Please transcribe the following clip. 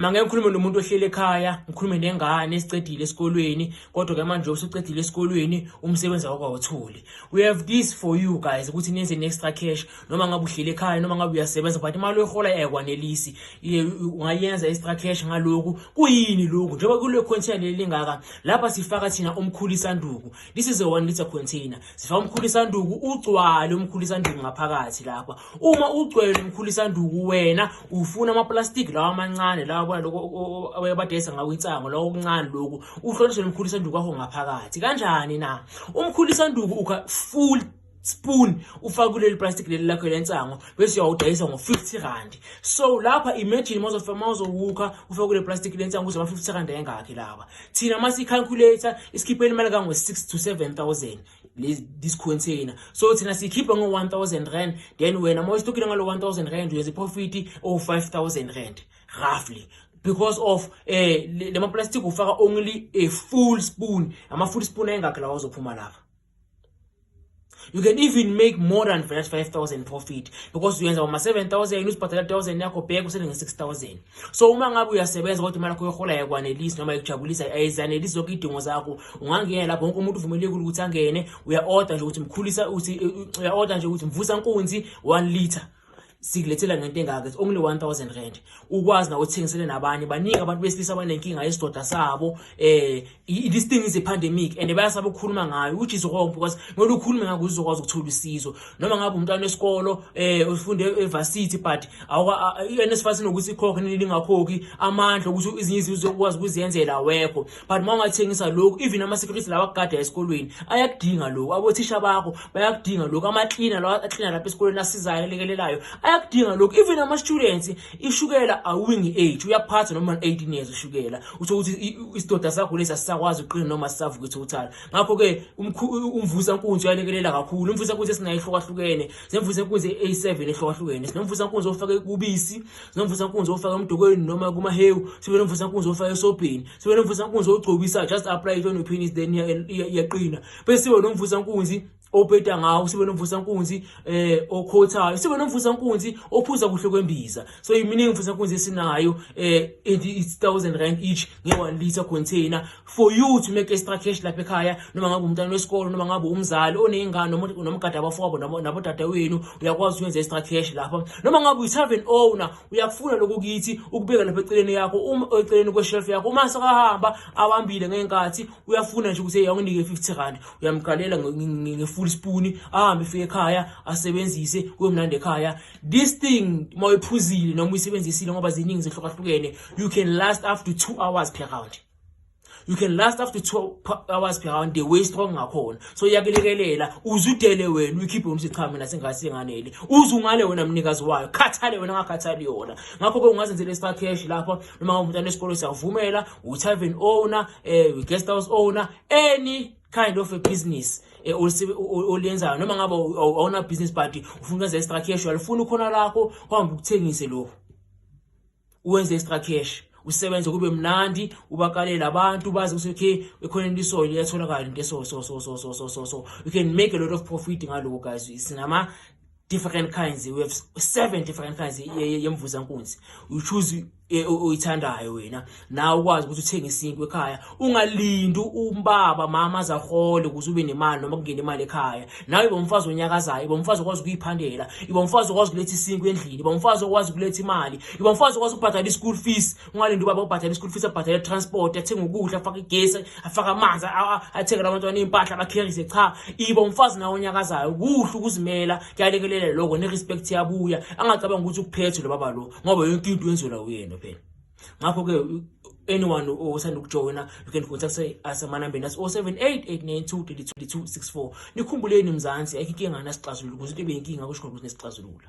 Mangeke ngikhulume nomuntu ohleli ekhaya, ngikhulume nengane esicedile esikolweni, kodwa ke manje usucedile esikolweni umsebenzi awukawutholi. We have this for you guys ukuthi nenze ne-extra cash noma ngabe uhleli ekhaya noma ngabe uyasebenza, but imali oyihola ayikwanelisi. Ungayenza extra cash ngaloku. Kuyini lokhu? Njengoba kule container leli lingaka, lapha sifaka thina umkhulisanduku. This is a 1 liter container. Sifaka umkhulisanduku ugcwale umkhulisanduku ngaphakathi lapha. Uma ugcwele umkhulisanduku wena ufuna ama-plastic lawa amancane lawa bona lokho abadayisa ngawo insango lawa okuncane lokhu uhloliswe nomkhulisanduku wakho ngaphakathi. Kanjani na? Umkhulisanduku ukha full spoon ufake kuleli plastic leli lakho lensango bese uyawudayisa ngo-50 rand. So lapha imagine mawuzofika mawuzowukha ufake kule plastic lensango kuze ama-50 rand ayengakhi laba. Thina masi-calculator isikhiphela imali kango-6 to 7,000 this container. So thina sikhipha ngo-1000 rand, then wena uma uyistokile ngalo 1000 rand uyenza iprofit o-5000 rand roughly, because of lama plastic ufaka only a full spoon. Ama full spoon ayengakhi lawa azophuma lapha? You can even make more than 5000 profit because uyenza uma 7000 usibhadala 1000 yakho back, usele nge 6000. So uma ngabe uyasebenza kodwa imali yakho yohola ayikwanelisi noma ikujabulisa, ayizanelisi zonke idingo zakho, ungangena lapho. Wonke umuntu uvumelekile ukuthi angene. Uya-order nje ukuthi mkhulisa, uthi uya-order nje ukuthi mvusa nkunzi 1 liter, sikulethela ngento engaka, it's only 1000 rand. Ukwazi nawe uthengisele nabanye. Baningi abantu besilisa abanenkinga yesidoda sabo. This thing is a pandemic and bayasaba ukukhuluma ngayo, which is wrong, because kumele ukhulume ngakho uzokwazi ukuthola usizo. Noma ngabe umntwana wesikolo ufunde evarsity, but i-NSFAS inokuthi ikhokhe nini, lingakhokhi, amandla ukuthi ezinye izinto uzokwazi ukuziyenzela wekho. But uma ungathengisa lokhu, even ama-security lawa akugada esikolweni ayakudinga lokhu, abothisha bakho bayakudinga lokhu, ama-cleaner lawa aklina lapha esikolweni asizayo alekelelayo ayakudinga lokhu, even ama-students. Ishukela awingi age, uyakuphatha noma 18 years ushukela. Utho ukuthi isidoda sakho lesi asisakwazi ukuqina noma sisavuka i-total. Ngakho-ke umvusa nkunzi uyalekelela kakhulu. Umvusa nkunzi esinayo ehlukahlukene, sinemvusa nkunzi eyi-7 ehlukahlukene. Sinomvusa nkunzi ofake kubisi, sinomvusa nkunzi ofake emdokweni noma kumahewu, sibe nomvusa nkunzi ofake esobheni, sibe nomvusa nkunzi ogcobisa, just apply it on your penis, then iyaqina. Bese sibe nomvusa nkunzi opeta ngawo, sibe nomvusa nkunzi okhothayo, sibe nomvusa nkunzi ophuza kuhle kwembiza. So iminingi imvusa nkunzi esinayo. It's 1000 rand each nge-1 liter container for you to make extra cash lapha ekhaya, noma ngabe umntwana wesikolo, noma ngabe umzali oney'ngane noma ugada abafowabo nabodadewenu, uyakwazi ukwenza extra cash lapha. Noma ngabe uyi-tavern owner, uyakufuna lokhu kithi ukubeka lapha eceleni yakho, uma eceleni kweshelf yakho, uma sekahamba awambile ngey'nkathi uyafuna nje ukuthi awunike 50 rand, uyamgalela nge-full spoon, ahambe efike ekhaya asebenzise, kube mnandi ekhaya. This thing uma uyiphuzile noma uyisebenzisile, ngoba ziningi zehlukahlukene, you can last up to 2 hours per round. You can last up to 2 hours per round, the way strong ngakhona. So iyakulekelela uze udele wena uyikhiphe wena uthi cha, mina sengasenganele, uze ungale wena mnikazi wayo, khathale wena ngakhathali yona. Ngakho-ke ungazenzela extra cash lapha, noma ngabe umntwana wesikolo siyavumela, u-tavern owner, guest house owner, any kind of a business oliyenzayo, noma ngabe awuna business but ufuna ukwenza extra cash, uyalifuna ukhona lakho, uhambe ukuthengise lokho, uwenze extra cash, usebenze kube mnandi, ubakalele abantu bazi ukuthi okay, ekhoneni lisoyo liyatholakala into so so so so so so so. So you can make a lot of profit ngaloko, guys. Sinama different kinds, we have seven different kinds yemvuzankunzi. You choose oyithandayo wena, nawe ukwazi ukuthi uthenge isinkwa ekhaya, ungalindi umbaba mama azahole ukuze ube nemali noma kungene imali ekhaya. Nawe ibe umfazi onyakazayo, ibe umfazi okwazi ukuyiphandela, ibe umfazi okwazi ukuletha isinkwa endlini, ibe umfazi okwazi ukuletha imali, ibe umfazi okwazi ukubhadala i-school fees. Ungalindi ubaba ubhadala i-school fees, abhadale transport, athenge ukudla, afake igesi, afake amanzi, athengele abantwana iy'mpahla, abakherise. Cha, ibe umfazi nawe onyakazayo. Kuhle ukuzimela, kuyalekelela lokho, ne-respect iyabuya, angacabanga ukuthi ukuphethe lo baba lo ngoba yonke into yenziwa uyena phela. Ngakho-ke anyone osanda ukujoyina, you can contact us amanambeni asi 078 892 3264. Nikhumbuleni, Mzansi, ayikho inkinga nasixazulula, ukuze into ibe inkinga kusho khona ukuthi nesixazulula.